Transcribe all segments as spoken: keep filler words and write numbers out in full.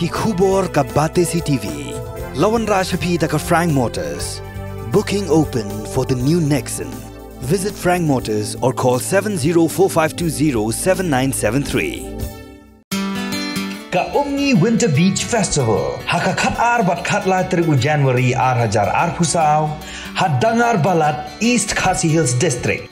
Ki khubor ka Batesi T V. La wanrah sha phi da ka Frank Motors. Booking open for the new Nexon. Visit Frank Motors or call seven zero four five two zero seven nine seven three. Ka Umngi Winter Beach Festival ha ka khat ar bad khat lai tarik u January ar hajar arphew saw ha Dangar Balat, East Khasi Hills District.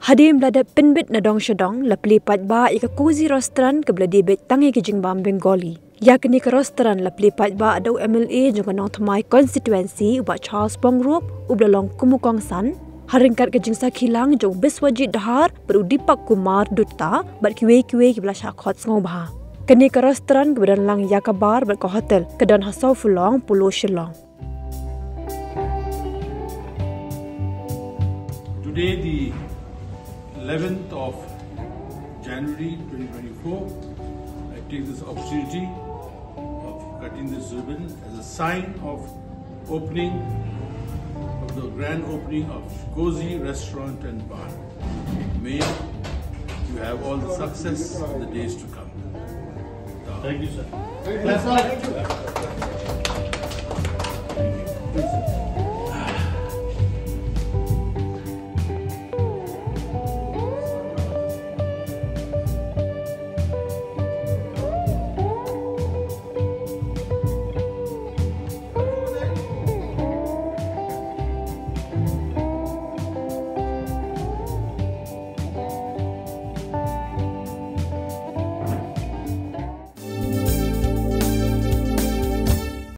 Hadien ba la dep pynbit na dong sha dong, la plie paidbah ïa ka Cozy Restaurant kaba la dei beit tang ïa ki jingbam Bengali. Ïa kane ka restaurant la plie paidbah da u M L A jong ka Nongthymmai constituency, u Bah Charles Pyngrope, uba la long kum u kongsan, ha ryngkat ka jingsakhi lang jong u Biswajit Dhar bad u Deepak Kumar Dutta bad kiwei kiwei kiba la shah khot sngewbha. Kane ka restaurant kaba don lang ïa ka bar bad ka hotel ka don ha Sawfulong, Polo Shillong. Today, the eleventh of January twenty twenty-four, I take this opportunity of cutting this ribbon as a sign of opening, of the grand opening of Cozy Restaurant and Bar. May you have all the success in the days to come. Thank you, sir. Thank you, sir.